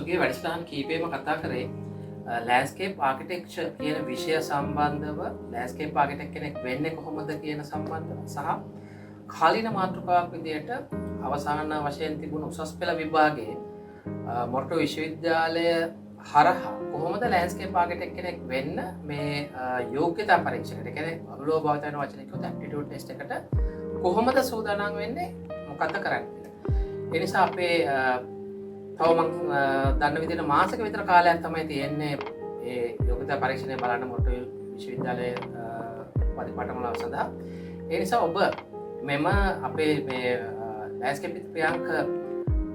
පසුගිය වැඩසටහන් කීපෙම කතා කරේ ලෑන්ඩ්ස්කේප් ආකිටෙක්චර් කියන විෂය සම්බන්ධව, ලෑන්ඩ්ස්කේප් ආකිටෙක්ට් කෙනෙක් වෙන්නේ කොහොමද කියන සම්බන්ධව සහ කාලීන මාතෘකාවක් විදියට අවසාන වශයෙන් තිබුණු උසස් පෙළ විභාගයේ මොරටුව විශ්වවිද්‍යාලය හරහා කොහොමද ලෑන්ඩ්ස්කේප් ආකිටෙක්ට් කෙනෙක් වෙන්න මේ යෝග්‍යතා පරීක්ෂණයට, ඒ කියන්නේ අනුලෝභ භාවිත වෙන වචන කිව්වොත් ඇප්ටිටියුඩ් ටෙස්ට් එකට කොහොමද සූදානම් වෙන්නේ, මොකද්ද කරන්නේ කියලා. ඒ නිසා අපේ තව මං දන්න විදිහට මාසෙක විතර කාලයක් තමයි තියෙන්නේ ඒ යෝග්‍යතා පරීක්ෂණය බලන්න මොරටුව විශ්වවිද්‍යාලයේ උපාධි පාඨමාලාව සඳහා. ඒ නිසා ඔබ මෙම අපේ මේ ලෑන්ඩ්ස්කේප් විත් ප්‍රියංක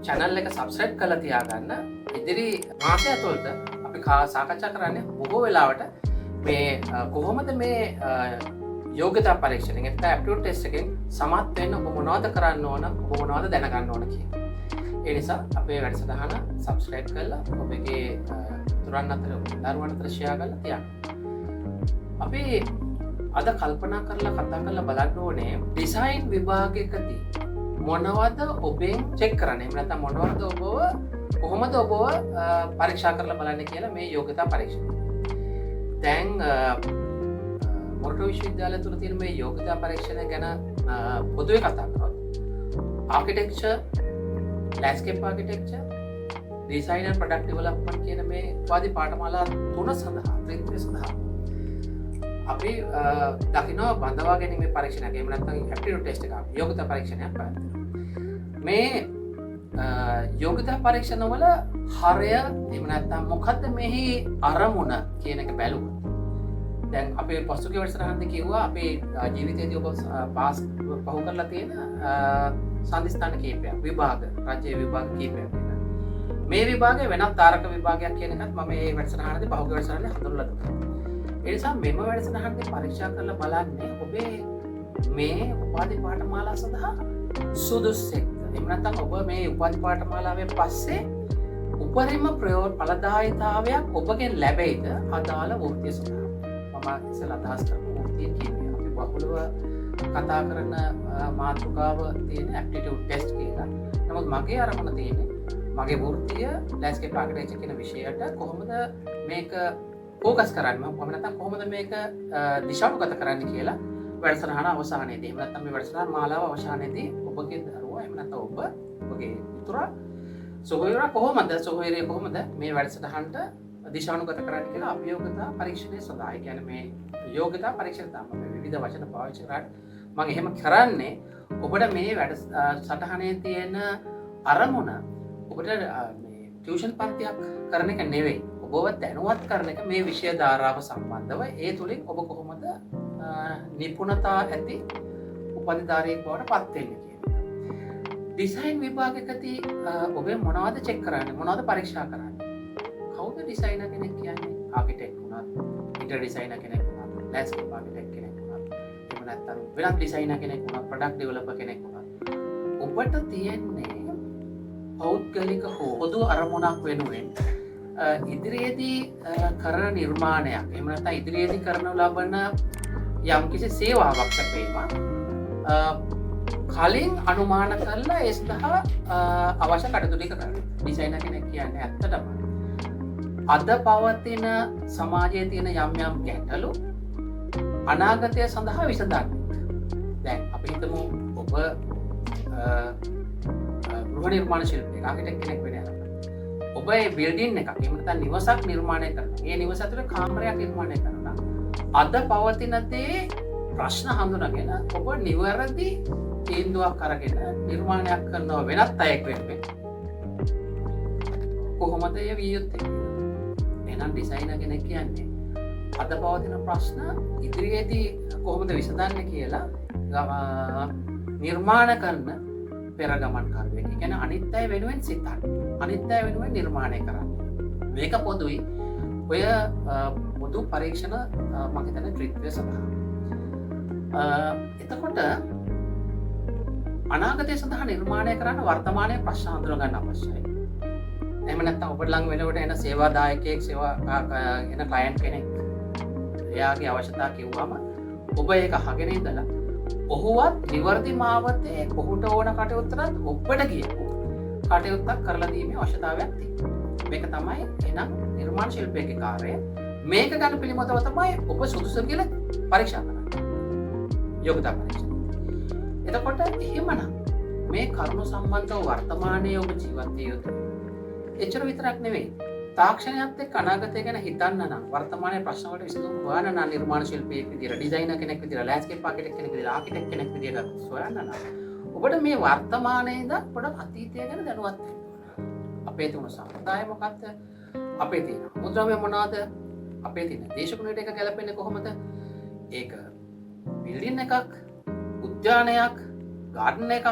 චැනල් එක සබ්ස්ක්‍රයිබ් කරලා තියාගන්න. ඉදිරි මාසය ඇතුළත අපි සාකච්ඡා කරන්නේ බොහෝ වෙලාවට මේ කොහොමද මේ යෝග්‍යතා පරීක්ෂණයෙන්, නැත්නම් ඇප්ටිටියුඩ් ටෙස්ට් එකෙන් සමත් වෙන්න ඔබ මොනවද කරන්න ඕන, ඔබ මොනවද දැනගන්න ඕන කියන. ඒ නිසා අපේ වැඩසටහන සබ්ස්ක්‍රයිබ් කරලා ඔබගේ මිතුරන් අතර, දරුවන් අතර ෂෙයා කරලා තියන්න. අපි අද කල්පනා කරලා කතා කරලා බලන්න ඕනේ ඩිසයින් විභාගයකදී මොනවද ඔබෙන් චෙක් කරන්නේ, එහෙම නැත්නම් මොනවද ඔබව කොහොමද ඔබව පරීක්ෂා කරලා බලන්නේ කියලා මේ යෝග්‍යතා පරීක්ෂණය. දැන් මොරටුව විශ්වවිද්‍යාලය තුළ තියෙන මේ යෝග්‍යතා පරීක්ෂණය ගැන පොදුවේ කතා කරොත් architecture, landscape architecture, design and product development කියන මේ උපාධි පාඨමාලා තුන සඳහා, ත්‍රිත්වය සඳහා අපි දකිනවා බඳවා ගැනීමේ පරීක්ෂණයක්, එහෙම නැත්නම් ඇප්ටිටියුඩ් ටෙස්ට් එකක්, යෝග්‍යතා පරීක්ෂණයක් පැවැත්වෙනවා. මේ යෝග්‍යතා පරීක්ෂණවල හරය, එහෙම නැත්නම් මොකද්ද මෙහි අරමුණ කියන එක බැලුවොත්, දැන් අපේ පසුගිය වැඩසටහනදී කිව්වා අපේ ජීවිතයේදී ඔබ පාස් පහු කරලා තියෙන සන්ධිස්ථාන කීපයක්, විභාග, රාජ්‍ය විභාග කීපයක් ගැන. මේ විභාගය වෙනත් තාරක විභාගයක් කියන එකත් මම මේ වැඩසටහනදී, පහුගිය වැඩසටහනදී හඳුන්වලා දුන්නා. ඒ නිසා මෙම වැඩසටහනදී පරීක්ෂා කරලා බලන්නේ ඔබේ මේ උපාධි පාඨමාලා සඳහා සුදුස්සෙක්ද? එහෙම නැත්නම් ඔබ මේ උපාධි පාඨමාලාවෙන් පස්සේ උපරිම ඵලදායීතාවයක් ඔබගෙන් ලැබෙයිද අදාළ වෘත්තිය සඳහා? මම ඉස්සෙල්ලා අදහස් කරපු වෘත්තිය කීපය. අපි බහුලව කතා කරන මාතෘකාව තියෙන ඇප්ටිටියුඩ් ටෙස්ට් කියලා. නමුත් මගේ අරමුණ තියෙන්නේ මගේ වෘත්තිය ලෑන්ඩ්ස්කේප් ආකිටෙක්චර් කියන විෂයට කොහොමද මේක ෆෝකස් කරන්නේ, මම නැත්නම් කොහොමද මේක දිශානුගත කරන්නේ කියලා වැඩසටහන අවසානයේදී, එහෙම නැත්නම් මේ වැඩසටහන මාලාව අවසානයේදී ඔබගේ දරුවා, එහෙම නැත්නම් ඔබ ඔබගේ මිතුරා, සොහොයුරා කොහොමද, සොහොයුරිය කොහොමද මේ වැඩසටහනට දිශානුගත කරන්න කියලා අභියෝගතා පරීක්ෂණය සඳහා. ඒ කියන්නේ මේ යෝග්‍යතා පරීක්ෂණ තමයි මම විවිධ වචන පාවිච්චි කරන්නේ. මම එහෙම කරන්නේ ඔබට මේ වැඩ සටහනේ තියෙන අරමුණ ඔබට මේ ටියුෂන් පන්තියක් කරන එක නෙවෙයි. ඔබව දැනුවත් කරන එක මේ විෂය ධාරාව සම්බන්ධව. ඒ තුලින් ඔබ කොහොමද නිපුණතා ඇති උපාධිධාරියෙක් බවට පත් වෙන්නේ කියන එක. ඩිසයින් විභාගයකදී ඔබේ මොනවද චෙක් කරන්නේ, මොනවද පරීක්ෂා කරන්නේ? කවුද ඩිසයිනර් කෙනෙක් කියන්නේ? ආකිටෙක්ට් වුණත්, ඉන්ටීරියර් ඩිසයිනර් කෙනෙක් වුණත්, ලෑන්ඩ්ස්කේප් ආකිටෙක්ට් කෙනෙක් වුණත්, එහෙම නැත්නම් වෙනත් ඩිසයිනර් කෙනෙක් වුණත්, ප්‍රොඩක්ට් ඩෙවලොපර් කෙනෙක් වුණත්, ඔබට තියෙන්නේ පෞද්ගලික හෝ පොදු අරමුණක් වෙනුවෙන් ඉදිරියේදී කරන නිර්මාණයක්, එහෙම නැත්නම් ඉදිරියේදී කරනු ලබන යම්කිසි සේවාවක් සැපයීමක් කලින් අනුමාන කරලා ඒ සඳහා අවශ්‍ය කටයුතු ටික කරන්න. ඩිසයිනර් කෙනෙක් කියන්නේ ඇත්තටම අද පවතින සමාජයේ තියෙන යම් යම් ගැටලු අනාගතය සඳහා විසඳන්නේ. දැන් අපි හිතමු ඔබ අ, අ, ගෘහ නිර්මාණ ශිල්පියෙක්, ආකිටෙක්ට් කෙනෙක් වෙන යනවා. ඔබ ඒ බිල්ඩින් එකක්, එහෙම නැත්නම් නිවසක් නිර්මාණය කරනවා. ඒ නිවස ඇතුලේ කාමරයක් නිර්මාණය කරනවා. අද පවතින දේ ප්‍රශ්න හඳුනාගෙන ඔබ නිවැරදි තීන්දුවක් අරගෙන නිර්මාණයක් කරනවා වෙනත් අයෙක් වෙනුවෙන්. කොහොමද එය විය යුත්තේ කියලා. එහෙනම් ඩිසයිනර් කෙනෙක් කියන්නේ අද පවතින ප්‍රශ්න ඉදිරියේදී කොහොමද විසඳන්නේ කියලා නිර්මාණ කරන පෙරගමන්කරුවෙක්. ඒ කියන්නේ අනිත් අය වෙනුවෙන් සිතන්න. අනිත් අය වෙනුවෙන් නිර්මාණය කරන්න. මේක පොදුයි. ඔය පොදු පරීක්ෂණ මම හිතන්නේ ත්‍රිත්වය සඳහා. එතකොට අනාගතය සඳහා නිර්මාණය කරන්න වර්තමානයේ ප්‍රශ්න හඳුනා ගන්න අවශ්‍යයි. එහෙම නැත්නම් ඔබට ළඟ වෙනකොට එන සේවාදායකයෙක්, සේවා එන ක්ලයන්ට් කෙනෙක් එයාගේ අවශ්‍යතා කිව්වම ඔබ ඒක අහගෙන ඉඳලා ඔහුවත් නිවැරදි මාවතේ ඔහුට ඕන කටයුත්තටත් ඔබට කියපු කටයුත්තක් කරලා දීමේ අවශ්‍යතාවයක් තියෙනවා. මේක තමයි එහෙනම් නිර්මාණ ශිල්පියෙක්ගේ කාර්යය. මේක ගැන පිළිබඳව තමයි ඔබ සුදුසු කියලා පරීක්ෂා කරන්නේ. යෝග්‍යතා පරීක්ෂණ. එතකොට එහෙමනම් මේ කරුණු සම්බන්ධව වර්තමානයේ ඔබ ජීවත් විය යුතුයි. එච්චර විතරක් නෙවෙයි. තාක්ෂණයත් එක්ක අනාගතය ගැන හිතන්න නම්, වර්තමානයේ ප්‍රශ්න වලට විසඳුම් හොයන්න නම්, නිර්මාණ ශිල්පියෙක් විදියට, ඩිසයිනර් කෙනෙක් විදියට, ලෑන්ඩ්ස්කේප් ආකිටෙක්ට් කෙනෙක් විදියට, ආකිටෙක්ට් කෙනෙක් විදියට සොයන්න නම් ඔබට මේ වර්තමානයේ ඉඳන් පොඩක් අතීතය ගැන දැනුවත් වෙන්න ඕන. අපේ තිබුණු සම්ප්‍රදාය මොකක්ද? අපේ තියෙන අමුද්‍රව්‍ය මොනවාද? අපේ තියෙන දේශගුණයට එක ගැලපෙන්නේ කොහොමද? ඒක බිල්ඩින් එකක්, උද්‍යානයක්, ගාඩන් එකක්,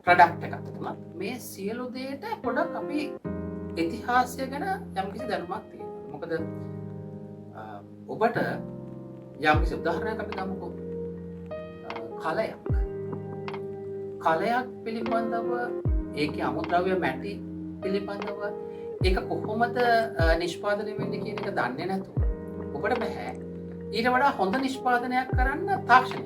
ප්‍රොඩක්ට් එකක් වුණත් මේ සියලු දේට පොඩක් අපි ඉතිහාසය ගැන යම්කිසි දැනුමක් තියෙනවා. මොකද ඔබට යම්කිසි උදාහරණයක් අපි ගමුකෝ. කලයක්. කලයක් පිළිබඳව, ඒකේ අමුද්‍රව්‍ය මැටි පිළිබඳව, ඒක කොහොමද නිෂ්පාදනය වෙන්නේ කියන එක දන්නේ නැතුව ඔබට බෑ ඊට වඩා හොඳ නිෂ්පාදනයක් කරන්න තාක්ෂණය.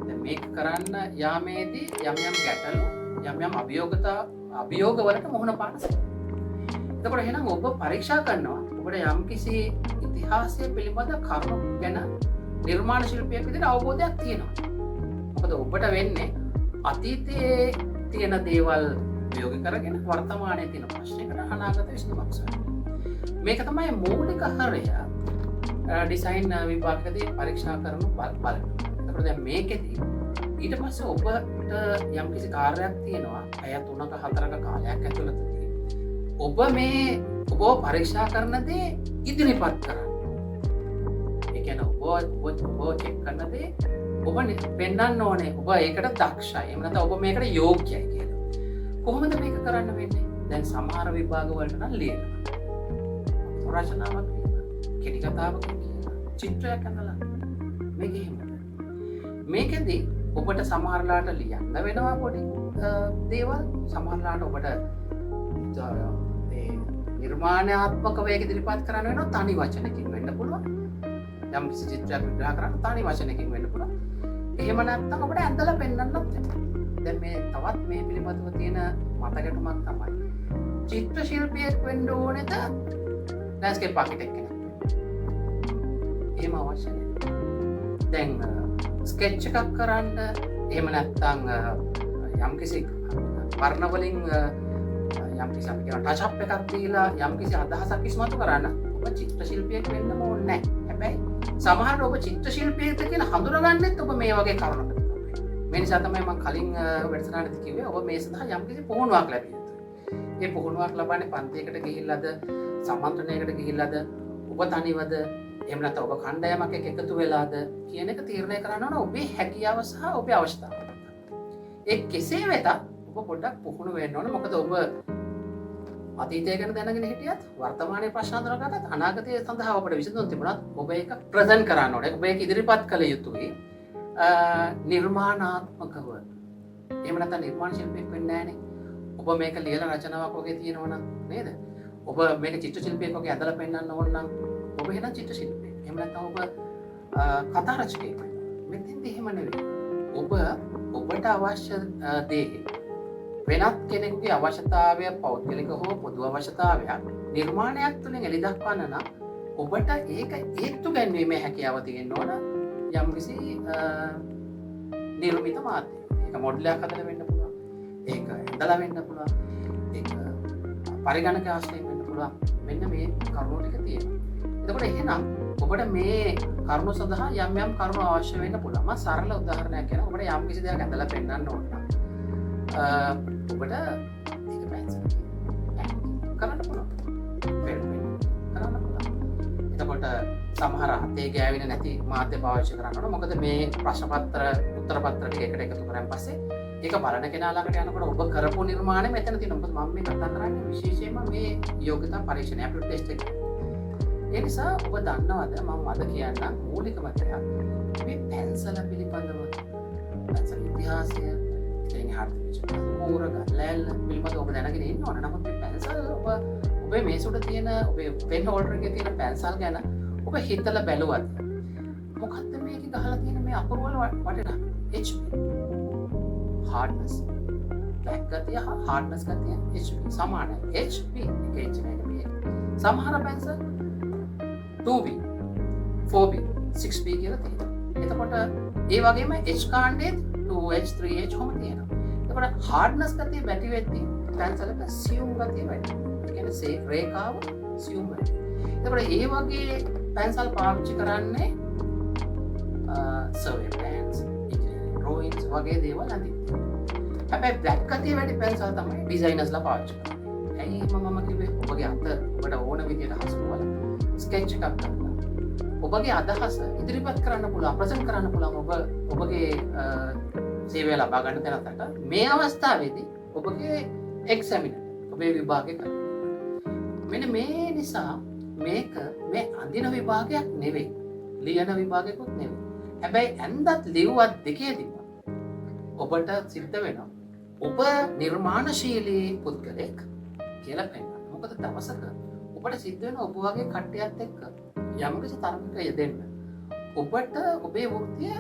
දැන් මේක කරන්න යාමේදී යම් යම් ගැටලු, යම් යම් අභියෝග වලට මුහුණ පාන සිදුවෙනවා. එතකොට එහෙනම් ඔබ පරීක්ෂා කරනවා ඔබට යම්කිසි ඉතිහාසය පිළිබඳ කරුණු ගැන නිර්මාණ ශිල්පියෙක් විදිහට අවබෝධයක් තියෙනවා. මොකද ඔබට වෙන්නේ අතීතයේ තියෙන දේවල් උපයෝගී කරගෙන වර්තමානයේ තියෙන ප්‍රශ්නයකට අනාගත විසඳුමක් සොයන්න. මේක තමයි මූලික හරය ඩිසයින් විභාගයේදී පරීක්ෂා කරනු බලන. එතකොට දැන් මේකෙදි ඊට පස්සේ ඔබට යම්කිසි කාර්යයක් තියෙනවා පැය 3ක 4ක කාලයක් ඇතුළතදී ඔබ මේ ඔබව පරීක්ෂා කරන දේ ඉදිරිපත් කරන්න. ඒ කියන්නේ ඔබ ඔබ ඔබ චෙක් කරන දේ ඔබ පෙන්වන්න ඕනේ ඔබ ඒකට දක්ෂයි. එහෙම නැත්නම් ඔබ මේකට යෝග්‍යයි කියලා. කොහොමද මේක කරන්න වෙන්නේ? දැන් සමහර විභාග වලට නම් ලියනවා. රචනාවක් ලියලා, කෙටි කතාවක් කියලා, චිත්‍රයක් ඇඳලා. මේක එහෙමද? මේකෙදි ඔබට සමහරලාට ලියන්න වෙනවා පොඩි දේවල්, සමහරලාට ඔබට ඒ නිර්මාණාත්මකව ඒක ඉදිරිපත් කරන්න වෙනවා. තනි වචනකින් වෙන්න පුළුවන්. යම් කිසි චිත්‍රයක් විග්‍රහ කරන්න තනි වචනකින් වෙන්න පුළුවන්. එහෙම නැත්නම් ඔබට ඇඳලා පෙන්වන්නත් වෙනවා. දැන් මේ තවත් මේ පිළිබඳව තියෙන මතගැටුමක් තමයි චිත්‍ර ශිල්පියෙක් වෙන්න ඕනේද ලෑන්ඩ්ස්කේප් ආකිටෙක්ට් කෙනෙක් වෙන්න? එහෙම අවශ්‍ය නෑ. දැන් ස්කෙච් එකක් කරන්න, එහෙම නැත්නම් යම් කිසි වර්ණ වලින් යම් කිසි අපි කියන ටච් අප් එකක් දීලා යම් කිසි අදහසක් ඉස්මතු කරන්න ඔබ චිත්‍ර ශිල්පියෙක් වෙන්නම ඕනේ නෑ. හැබැයි සමහරවිට ඔබ චිත්‍ර ශිල්පියෙක්ද කියලා හඳුනගන්නෙත් ඔබ මේ වගේ කරුණකට තමයි. මේ නිසා තමයි මම කලින් වැඩසටහනේදී කිව්වේ ඔබ මේ සඳහා යම් කිසි පුහුණුවක් ලැබිය යුතුයි. ඒ පුහුණුවක් ලබන්නේ පන්තියකට ගිහිල්ලාද, සම්මන්ත්‍රණයකට ගිහිල්ලාද, ඔබ තනිවද, එහෙම නැත්නම් ඔබ කණ්ඩායමක් එක්ක එකතු වෙලාද කියන එක තීරණය කරන්න ඕන ඔබේ හැකියාව සහ ඔබේ අවශ්‍යතාව. ඒ කෙසේ වෙතත් ඔබ පොඩ්ඩක් පුහුණු වෙන්න ඕන. මොකද ඔබ අතීතය ගැන දැනගෙන හිටියත්, වර්තමානයේ ප්‍රශ්න අඳුරගත්තත්, අනාගතය සඳහා ඔබට විසඳුම් තිබුණත් ඔබ ඒක ප්‍රසන්ට් කරන්න ඕනේ. ඔබ ඒක ඉදිරිපත් කළ යුතුයි නිර්මාණාත්මකව. එහෙම නැත්නම් නිර්මාණ ශිල්පියෙක් වෙන්නේ නැහනේ. ඔබ මේක ලියලා රචනාවක් වගේ තියෙනවා නම් නේද? ඔබ මේක චිත්‍ර ශිල්පියෙක් වගේ ඇඳලා පෙන්වන්න ඕන නම් ඔබ එහෙනම් චිත්‍ර ශිල්පියෙක්. එහෙම නැත්නම් ඔබ කතා රචකයෙක් වෙන්න ඕන. මෙතෙන්දී එහෙම නෙවෙයි. ඔබ ඔබට අවශ්‍ය දේ වෙනත් කෙනෙකුගේ අවශ්‍යතාවය, පෞද්ගලික හෝ පොදු අවශ්‍යතාවයක් නිර්මාණයක් තුළින් එළි දක්වන්න නම් ඔබට ඒක ඒත්තු ගැන්වීමේ හැකියාව තියෙන්න ඕන යම්කිසි නිර්මිත මාධ්‍යයක. ඒක මොඩලයක් හදලා වෙන්න පුළුවන්. ඒක ඇඳලා වෙන්න පුළුවන්. ඒක පරිගණක ආශ්‍රයෙන් වෙන්න පුළුවන්. මෙන්න මේ කරුණු ටික තියෙනවා. එතකොට එහෙනම් ඔබට මේ කරුණු සඳහා යම් යම් කරුණු අවශ්‍ය වෙන්න පුළුවන්. මම සරල උදාහරණයක් කියනවා. ඔබට යම් කිසි දෙයක් ඇඳලා පෙන්වන්න ඕන නම් ඔබට ඒක පැන්සලකින් කරන්න පුළුවන්. පෙන් කරන්න පුළුවන්. එතකොට සමහර අතේ ගෑවෙන නැති මාධ්‍ය පාවිච්චි කරන්න ඕන. මොකද මේ ප්‍රශ්න පත්‍ර උත්තර පත්‍ර ටික එකට එකතු කරන් පස්සේ ඒක බලන කෙනා ළඟට යනකොට ඔබ කරපු නිර්මාණය මෙතන තියෙනවා. මොකද මම මේ කතා කරන්නේ විශේෂයෙන්ම මේ යෝග්‍යතා පරීක්ෂණය, ඇප්ටිටියුඩ් ටෙස්ට් එක. ඒ නිසා ඔබ දන්නවද, මම අද කියන්නම් මූලිකම දෙයක් මේ පැන්සල පිළිබඳව, පැන්සල ඉතිහාසය, ඉතින් එහාට තිබිච්ච කූර ගල්ලෑල්ල පිළිබඳව ඔබ දැනගෙන ඉන්න ඕන. නමුත් මේ පැන්සල් ඔබ ඔබේ මේස උඩ තියෙන, ඔබේ පෙන් හෝල්ඩර් එකේ තියෙන පැන්සල් ගැන ඔබ හිතලා බැලුවද, මොකද්ද මේකේ ගහලා තියෙන මේ අකුරු වල වටිනාකම? HB, hardness. බ්ලැක් ගතිය හා හાર્ඩ්නස් ගතිය HB සමානයි. HB එක H එක B එක. සමහර පැන්සල් 2B, 4B, 6B කියලා තියෙනවා. එතකොට ඒ වගේම H කාණ්ඩෙත් 2H, 3H කොහොම තියෙනවා. එතකොට හાર્ඩ්නස් ගතිය වැඩි වෙද්දී පැන්සලක සියුම් ගතිය වැඩි. ඒ කියන්නේ සේ රේඛාව සියුම් වැඩි. එතකොට ඒ වගේ පැන්සල් පාවිච්චි කරන්නේ සර්වේ ප්ලෑන්ස්, ඉන්ජිනියරිං ඩ්‍රොයින්ග්ස් වගේ දේවල් අඳින්න. හැබැයි බ්ලැක් ගතිය වැඩි පැන්සල් තමයි ඩිසයිනර්ස්ලා පාවිච්චි කරන්නේ. ඇයි එහෙම මම කිව්වේ? ඔබගේ අත ඔබට ඕන විදියට හසුරුවලා ස්කෙච් එකක් කරලා ඔබගේ අදහස ඉදිරිපත් කරන්න පුළුවන්, ප්‍රසන්ට් කරන්න පුළුවන් ඔබ ඔබගේ සේවය ලබා ගන්න තැනට මේ අවස්ථාවේදී ඔබගේ එක්සැමිනර් ඔබේ විභාගය කරනවා. මෙන්න මේ නිසා මේක මේ අඳින විභාගයක් නෙවෙයි, ලියන විභාගයකුත් නෙවෙයි. හැබැයි ඇන්දත් ලිව්වත් දෙකේදීම ඔබට සිද්ධ වෙනවා ඔබ නිර්මාණශීලී පුද්ගලෙක් කියලා පෙන්වන්න. මොකද දවසක ඔබට සිද්ධ වෙන ඔබ වගේ කට්ටියත් එක්ක යම්කිසි තරඟයක යෙදෙන්න. ඔබට ඔබේ වෘත්තිය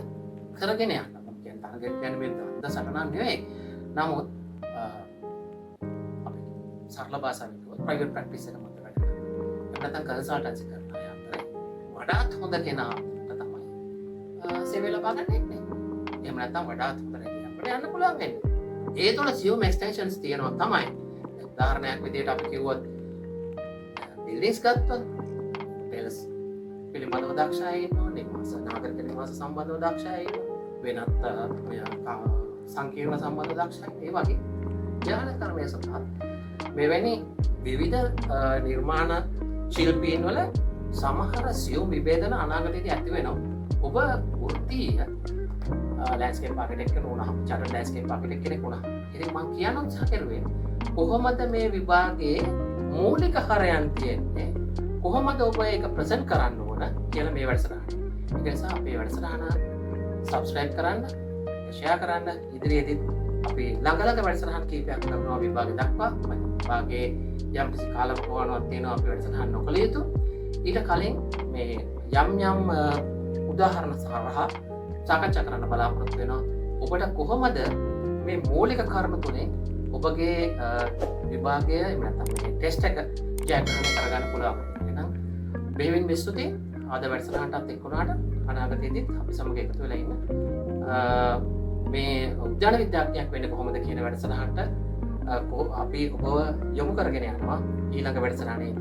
කරගෙන යන්න. මම කියන්නේ තරඟ කියන්නේ මේ දන්ද සටනක් නෙවෙයි. නමුත් අපි සරල භාෂාවෙන් කිව්වොත් ප්‍රයිවට් ප්‍රැක්ටිස් එක මත වැඩ කරනවා. එහෙම නැත්නම් කන්සල්ටන්සි කරන අය අතරේ වඩාත් හොඳ කෙනාට තමයි සේවය ලබා ගන්න එන්නේ. එහෙම නැත්නම් වඩාත් හොඳ රැකියාවකට යන්න පුළුවන් වෙන්නේ. ඒ තුළ සියුම් එක්ස්ටෙන්ෂන්ස් තියෙනවා තමයි. උදාහරණයක් විදිහට අපි කිව්වොත් බිල්ඩින්ග්ස් ගත්තොත් හොටෙල්ස් පිළිබඳව දක්ෂ අය ඉන්නවා, නිවාස නාගරික නිවාස සම්බන්ධව දක්ෂ අය ඉන්නවා, වෙනත් මෙය සංකීර්ණ සම්බන්ධ දක්ෂ අය. ඒ වගේ ධ්‍යාන කර්මය සඳහා මෙවැනි විවිධ නිර්මාණ ශිල්පීන් වල සමහර සියුම් විභේදන අනාගතයේදී ඇති වෙනවා. ඔබ වෘත්තීය ලෑන්ඩ්ස්කේප් ආකිටෙක්ට් කෙනෙක් වුණාම, චාටර්ඩ් ලෑන්ඩ්ස්කේප් ආකිටෙක්ට් කෙනෙක් වුණාම, ඉතින් මං කියන්න උත්සාහ කරුවේ කොහොමද මේ විභාගයේ මූලික හරයන් තියෙන්නේ, කොහොමද ඔබ ඒක ප්‍රසන්ට් කරන්න ඕන කියලා මේ වැඩසටහන. ඒක නිසා අපේ වැඩසටහන සබ්ස්ක්‍රයිබ් කරන්න, ෂෙයා කරන්න. ඉදිරියේදීත් අපි ළඟ ළඟ වැඩසටහන් කීපයක් කරනවා විභාග දක්වා. විභාගයේ යම්කිසි කාලවකවානුවක් තියෙනවා අපි වැඩසටහන් නොකළ යුතු. ඊට කලින් මේ යම් යම් උදාහරණ සහරහා සාකච්ඡා කරන්න බලාපොරොත්තු වෙනවා. ඔබට කොහොමද මේ මූලික කරුණු තුනෙන් ඔබගේ විභාගය එහෙම නැත්නම් මේ ටෙස්ට් එක ජයග්‍රහණය කරගන්න පුළුවන්. එහෙනම් බෙහෙවින් ස්තුතියි. අද වැඩසටහනටත් එක් වුණාට අනාගතයේදීත් අපි සමග එකතු වෙලා ඉන්න. මේ උද්‍යාන විද්‍යාඥයෙක් වෙන්න කොහොමද කියන වැඩසටහනට අපි ඔබව යොමු කරගෙන යනවා ඊළඟ වැඩසටහනේ.